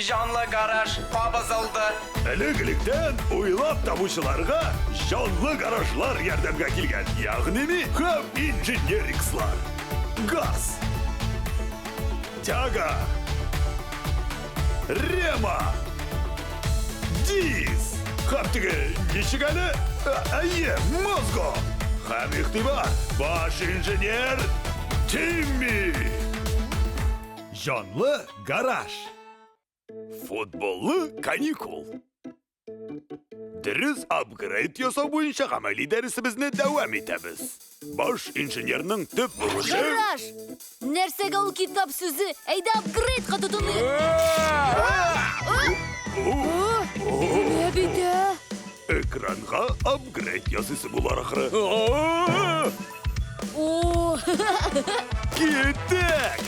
Җанлы гараж кабызылды. Элек-электән уйлап табучыларга җанлы гаражлар ярдәмгә килгән, ягъни ми һәм инженерикслар. Газ. Тяга. Рема. Диз. Һәм теге ничек әле? Әйе, мозго. Һәм игътибар, баш инженер Тимми. Җанлы гараж. Футболлы каникул. Дөрес апгрейд ясау буенча гамәли дәресебезне дәвам итәбез. Баш инженерның төп бурычы... Гараж! Нәрсәгә ул китап сүзе? Әйдә апгрейдка тотыныйк! Менә бит, ә! Экранга апгрейд ясыйсы булар ахры. О! Киттек!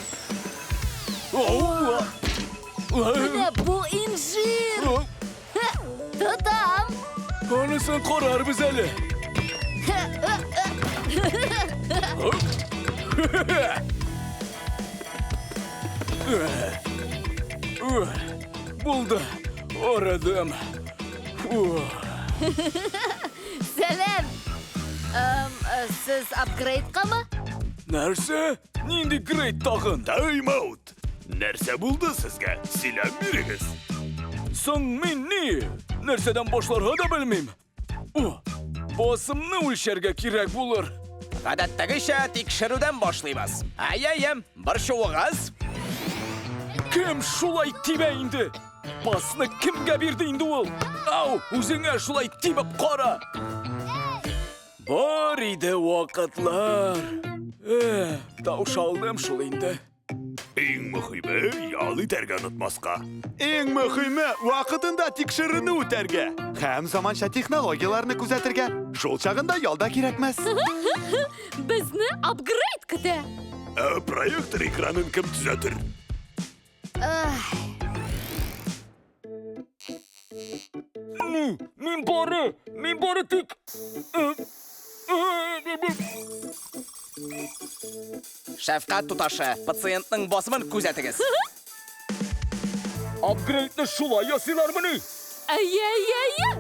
Менә бу инжир! Тотам! Анысын карарбыз әле. Булды. Арыдым. Сәлам! Сез апгрейдкамы? Нәрсә? Нинди грейд тагын? Тайм-аут! Нәрсә булды сезгә? Сөйләп бирегез. Соң мин ни? Нәрсәдән башларга да белмим. О, басымны үлчәргә кирәк булыр. Гадәттәгечә тикшерүдән башлыйбыз. Әйе-әйе, борчуыгыз. Кем шулай тибә инде? Пасны кемгә бирде инде ул? Ау, үзеңә шулай тибеп кара. Бар иде вакытлар. Эх, таушалдым шул инде. Иң мөхиме, ял итәргә онытмаска. Иң мөхиме, вакытында тикшеренү үтәргә һәм заманча технологияләрне күзәтергә. Шул чагында ял да кирәкмәс. Безне апгрейд көтә. Ә проектор экранын кем төзәтер? Ну, мин бары, мин бары тик... Шәфкать туташы, пациентның басымын күзәтегез. Апгрейдны шулай ясыйлармыни? Әйе, әйе, әйе.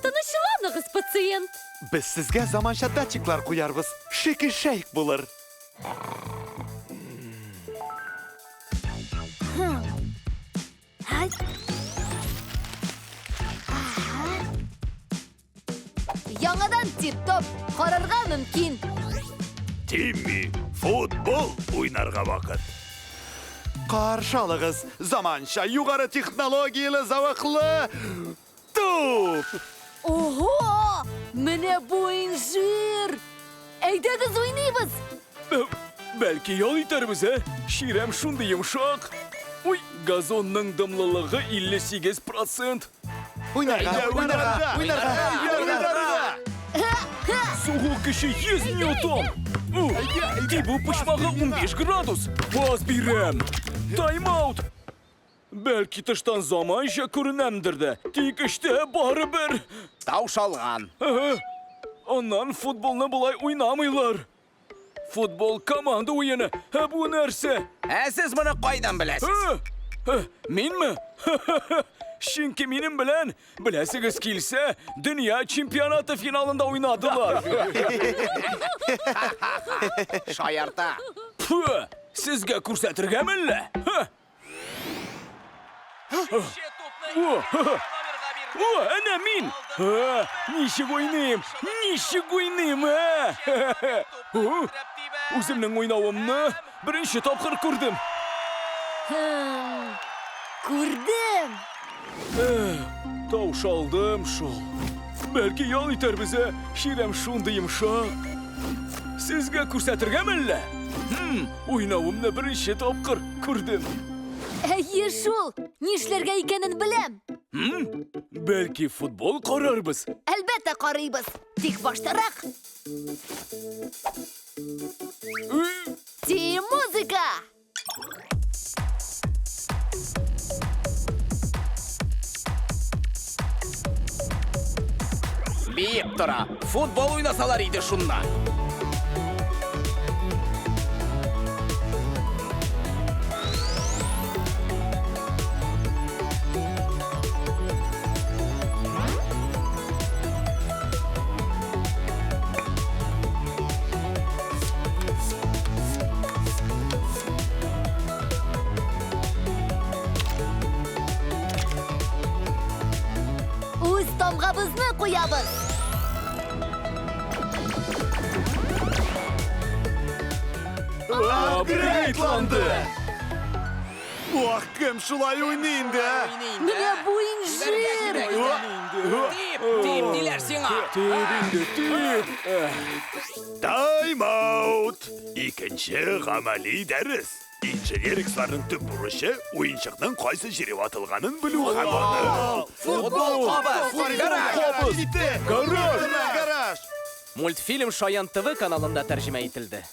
Тынычланыгыз, пациент. Без сезгә заманча датчиклар куярбыз. Шики-шейк булыр. Яңадан тип-топ, карарга мөмкин. Тимми, футбол уйнарга вакыт. Каршы алыгыз, заманча югары технологияле зәвыклы туп! Ого! Менә бу инжир! Әйдәгез уйныйбыз! Бәлки ял итәрбез, ә? Чирәм шундый йомшак. Ой, газонның дымлылыгы 58 процент. Уйнарга, уйнарга, уйнарга, уйнарга! Сугу көче 100 ньютон. Тибү почмагы 15 градус. Пас бирәм. Тайм-аут. Бәлки тыштан заманча күренәмдер дә, тик эчтә барыбер. Таушалган. Аннан футболны болай уйнамыйлар. Футбол команда уены. Ә бу нәрсә? Ә сез моны кайдан беләсез? Минме? Чөнки минем белән, беләсегез килсә, дөнья чемпионаты финалында уйнадылар. Шаярта. Фу, сезгә күрсәтергәме әллә? О, О, әнә мин! А, ничек уйныйм? Ничек уйныйм, ә? О, үземнең уйнавымны беренче тапкыр күрдем. Күрдем. Таушалдым шул. Бәлки ял итәрбез, ә? Чирәм шундый йомшак. Сезгә күрсәтергәме әллә? Хм, уйнавымны беренче тапкыр күрдем. Әйе шул! Нишләргә икәнен беләм. Хм, бәлки футбол карарбыз? Әлбәттә карыйбыз. Тик баштарак. Тим музыка! Биеп тора. Футбол уйнасалар иде шунда. Тамгабызны куябыз! Апгрейдланды! Ох, кем шулай уйный инде, ә? Менә бу инжир! Тип, тип диләр сиңа. Тип инде, тип! Тайм-аут! Икенче гамәли дәрес. Инженериксларның төп бурычы уенчыкның кайсы җире ватылганын белү һәм аны Футбол кабыз! Гараж! Гараж! Гараж! Мультфильм Шаян ТВ каналында тәрҗемә ителде.